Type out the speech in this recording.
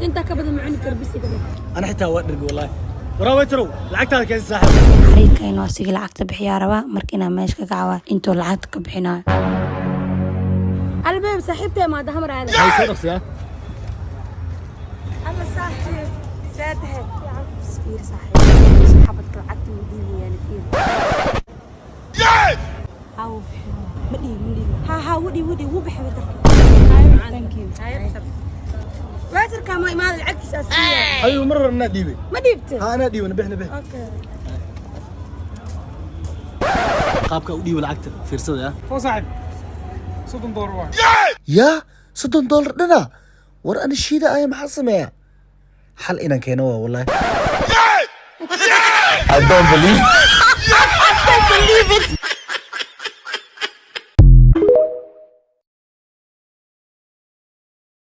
Intaa ka badan ma cuni karo, bisiga dheh. Ana xitaa waa dhergi wallahi. Waraa waiterow, lacagtaada keen, saaxiib. Xariifka inuu asiga lacagta bixiyaa rabaa, marka inaa meesha ka kacwaa intuu lacagta ka bixinayo. Albeeb, saaxiibtay maada hamar aada. Hay, soo dhaqsiyaa. Alla saaxiib, saadahe fiir saaxiib, xabadka lacagta wuu dhiibayaan, fiir. Ha, wuu bixin. Ma dhiib, ma dhiib. Ha ha, wuu dhiib, wuu dhiib, wuu bixi waiterka. Thank you. Waiterka ma imaada, lacagtiisa asiiya. Hayu, mar hore anaa dhiibay. Ma dhiibtay? Ha, anaa dhiibay, nabix nabix. Okay. Qaabka u dhiiba lacagta fiirsada. Soo saaxiib, $30 waa. Yaa, $30 dhana! War ani shiida aya, maxaa sameeya? Xal inaan keeno waa wallahi. I don't believe. I don't believe it.